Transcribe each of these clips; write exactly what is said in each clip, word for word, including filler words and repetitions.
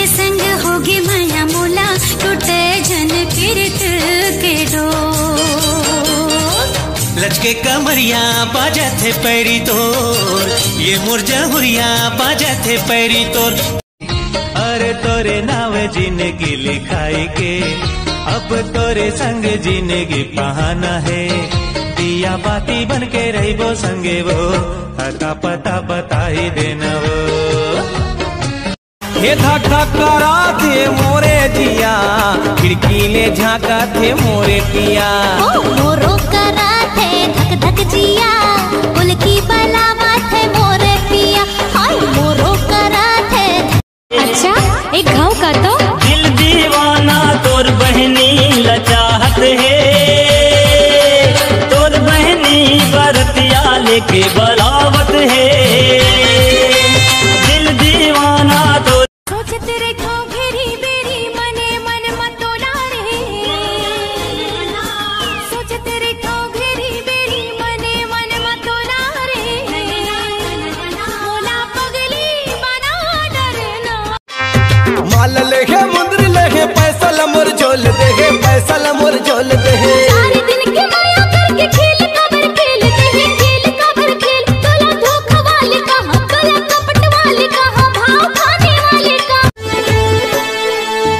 संग होगे माया मोला, टूटे झन पीरत के डोर। लचके कमरिया बाजत हे पैरी तोर, ये मोर जहुरिया बाजत हे पैरी तोर। अरे तोरे नाव जिंदगी लिखाई के, अब तोरे संग जिंदगी पहाना हे। दिया बाती बन के रहिबो संगे वो, अता पता बताई देना वो। हे धक धक कराथे मोरे जिया, खिड़की ले झांकथे मोरे पिया। ओ मोरो कराथे धक धक जिया, पुलकी बलावथे मोरे पिया। हाय मोरो कराथे। अच्छा, एक घाव का तो। दिल दीवाना तोर बहनी लचाहत हे, तोर बहनी बरतिया लेके बलावत हे। दिल दीवाना तोर सोचत रहिथों घेरी बेरी मने मन म तोला रे। सोचत रहिथों घेरी बेरी मने मन म तोला रे। मोला पगली बना डरना। माला लेहे मुंदरी लेहे पैसा ल मोर झोल देहे, पैसा ल मोर झोल देहे। चार दिन के माया करके खेल काबर खेल देहे, खेल काबर खेल। तोला धोखा वाले कहा, तोला कपट वाले कहा, भाव खाने वाले कहा।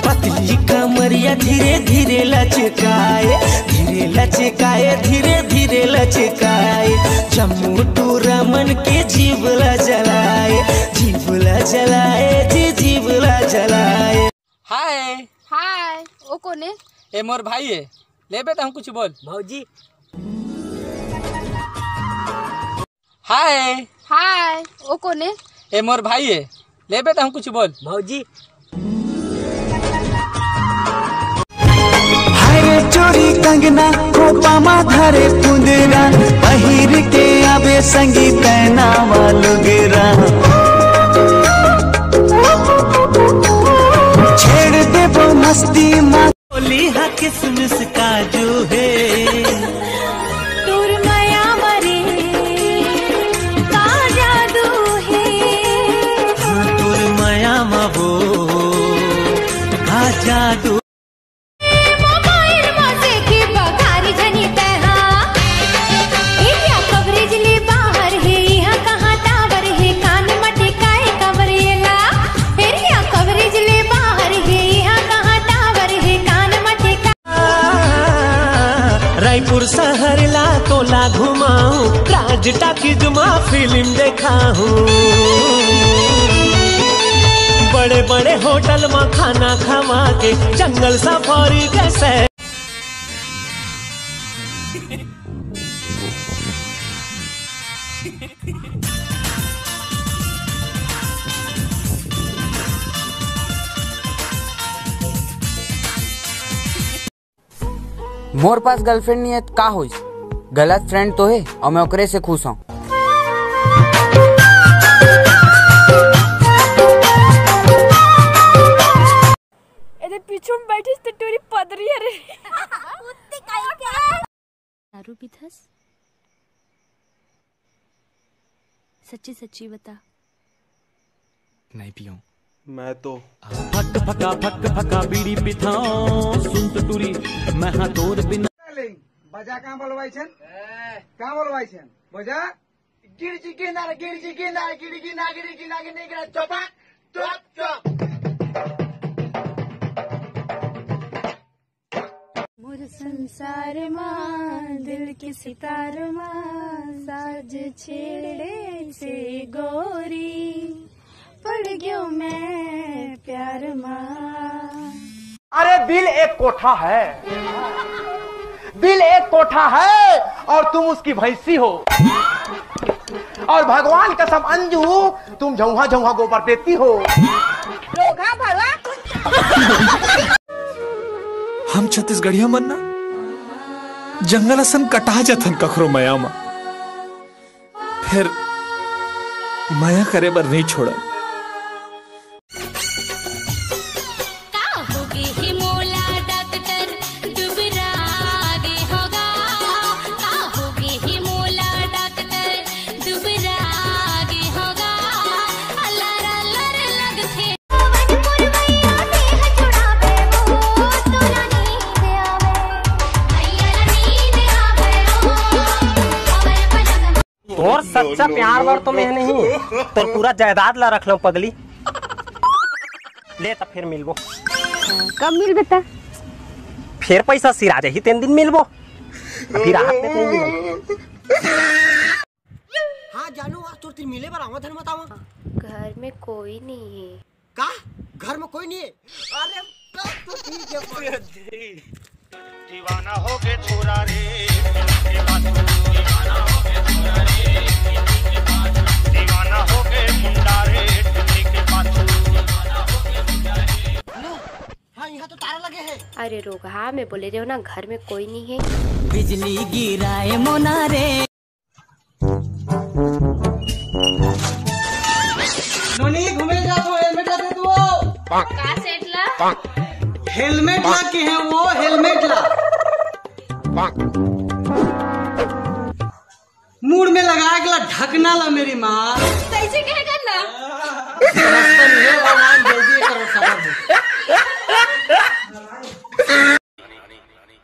पतली कमरिया धीरे धीरे लचकाए, धीरे लचकाए, धीरे धीरे लचकाए। जम्मू टूरा मन के जीव ला जलाए, जीव ला जलाए, जी जीव ला जलाए। हाय। हाय। ओ कोने? ए मोर भाई हे, लेबे त हम कुछ बोल। भौजी। हाय। हाय। ओ कोने? ए मोर भाई हे, लेबे त हम कुछ बोल। भौजी। हरे चोरी कंगना, खोपा मा धरे कुंदरा, पहिर के आवे संगी पैना वालू गेरा। छेड़ देबो मस्ती मा। बोली हा किसमिस काजू हे। तोर मया मरे का जादू हे। हाँ, तोर मया मा वो का जादू। मोबाइल मा से की बघारी झनी तैहा। एरिया कवरेज ले बाहर हे, इहाँ कहाँ टावर हे, कान मटे काय कवरेला। एरिया कवरेज ले बाहर हे, इहाँ कहाँ टावर हे, कान मटे का। रायपुर शहर ला तोला घुमाऊं, राज टाकीज मा फिल्म देखाहूं, बड़े बड़े होटल मा खाना खवा के जंगल सफारी जैसे। मोर पास गर्लफ्रेंड नहीं है त का होइस? गलत फ्रेंड तो है और मैं ओकरे से खुश हूँ। एदे पीछू में बैठिस त टूरी पदरी हरे। दारू पीथस? सच्ची सच्ची बता। नहीं पियो। मैं तो फक फका फक फका बीड़ी पिथाओ, सुन तो टूरी, मैं हाँ तोर बिना। ले, बजा कहाँ बोलवाई छन? कहाँ बोलवाई छन? बजा। गिरजी गिनार, गिरजी गिनार, गिरजी गिनार, गिरजी गिनार, गिरजी गिनार, चुप, चुप, चुप। मोर संसार मा, दिल के सितार मा, साज छेड़े से गोरी, पड़ गयो मैं प्यार मा। अरे दिल एक कोठा है, दिल एक कोठा है और तुम उसकी भैंसी हो। और भगवान कसम अंजू, तुम झौहा झौहा गोबर देती हो। रोगा भला। हम छत्तीसगढ़िया मन ना जंगल असन कटा जथन कखरो मया मा, फेर मया करे बर नहीं छोड़न। का होगे हे मोला डॉक्टर, दुबरा गे होगा। का होगे हे मोला डॉक्टर, दुबरा गे होगा। अलर अलर लगथे। सच्चा प्यार बर तो मैं नहीं, तोर पूरा जायदाद ला रख लूं पगली। ले त फेर मिलबो। कब मिलबे त? फेर पैसा सिरा जाही तेन दिन मिलबो, अभी राहत में नहीं मिलबो। हाँ जानू, आज तोर तीर मिले बर आवा धन बतावा। घर में कोई नहीं है। का? घर में कोई नहीं है? अरे तब तो ठीक है। दीवाना हो गए छोरा रे, के बात दीवाना हो गए छोरा रे, के बात दीवाना हो गए मुंडा रे, के बात दीवाना हो गए मुंडा रे। हेलो, हाँ, यहाँ तो तारा लगे है। अरे रोगहा, मैं बोले रहे हो ना, घर में कोई नहीं है। बिजली गिराए मोना रे। नोनी, घूमे जात हो, हेलमेट ला दे दो। का सेट ला? हेलमेट ला के है वो, हेलमेट ला। मूड में लगा के ला, ढकना ला मेरी माँ। कैसे कहे करना? समझता नहीं है, भगवान जल्दी करो, सबर हो।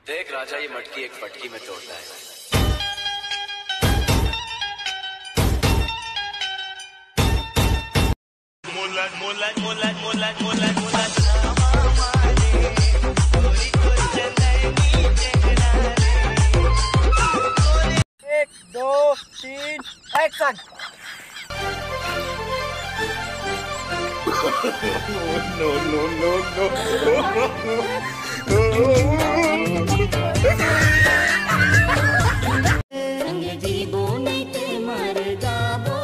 देख राजा, ये मटकी एक फटकी में तोड़ता है। एक, दो, तीन, action. No, no, no, no। संग जीबो नइ ते मर जाबो,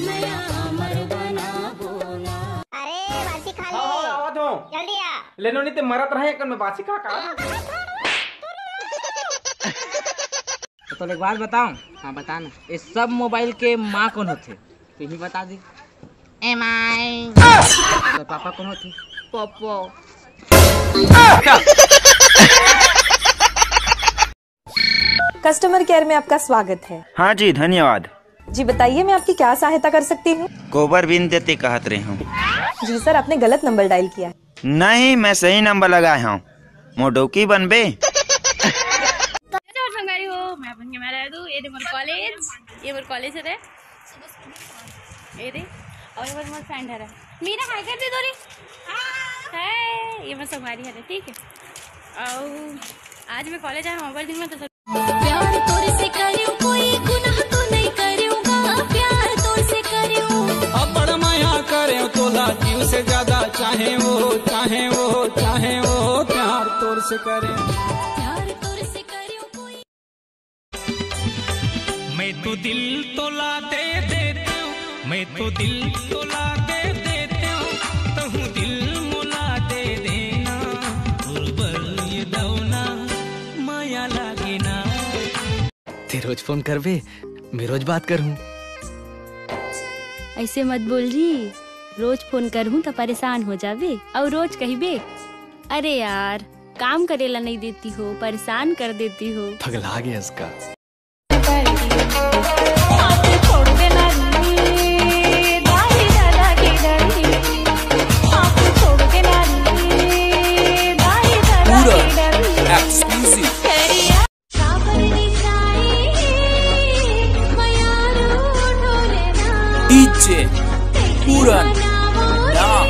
नया अमर बनाबो ना। अरे बासी खा ले। हाँ, हाँ, आवत हूँ। जल्दी आ। ले नोनी ते मरत रहे एक में बासी खा का। तो एक बात बताऊं? हाँ, बता ना। ये सब मोबाइल के माँ कौन होथे? तू ही बता दे। एम आई। तो पापा कौन होथे? पोपो। कस्टमर केयर में आपका स्वागत है। हाँ जी, धन्यवाद। जी बताइए, मैं आपकी क्या सहायता कर सकती हूँ? गोबर बिन देते कहत रहे हूँ। जी सर, आपने गलत नंबर डायल किया है। नहीं, मैं सही नंबर लगाए हूँ। मोर डौकी बनबे। कैसे हो संगवारी हो? मैं अपन के मैं रह दूँ। ये दे मोर कॉलेज, ये मोर कॉलेज है रे। ये दे, और ये मोर फ्रेंड है रे। मीरा हाय कर दे दो रे। हाय, ये मोर संगवारी है रे, ठीक है। और आज मैं कॉलेज आया हूँ, अबर दिन में तो प्यार तोर से करियो, कोई गुनाह तो नहीं करियो गा, प्यार तोर से करियो। अबड़ मया करे तोला, जीव से ज्यादा चाहे वो, चाहे वो, चाहे वो, प्यार तोर से करे। प्यार तोर से करियो कोई। मैं तो दिल तोला दे देते हूँ, मैं तो दिल तोला दे देते हूँ, तहु दिल मोला दे देना, उर्बर ये दौना माया लागे ना। ते रोज फोन करबे, मैं रोज बात करहूँ। ऐसे मत बोल जी, रोज फोन करहूँ त परेशान हो जाबे, और रोज कहबे, अरे यार, काम करे ला नहीं देती हो, परेशान कर देती हो। पगला गया इसका। पूरा exclusive। डीजे पूरन नाम।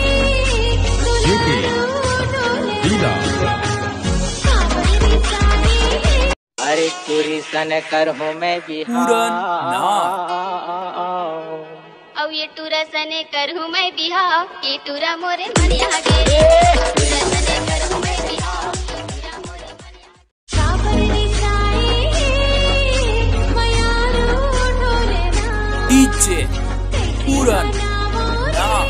अरे टूरी सन करहूँ मैं बिहाव। पूरन नाम। अउ ये टूरा सने करहूँ मैं बिहाव, ये टूरा मोरे मन यहाँ गे रे। टूरा सने करहूँ मैं बिहाव, ये टूरा मोरे मन यहाँ। डीजे पूरन नाम।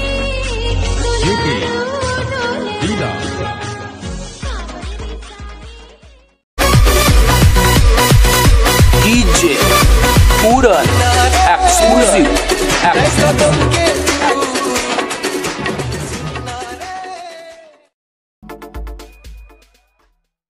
डीजे पूरन exclusive, exclusive।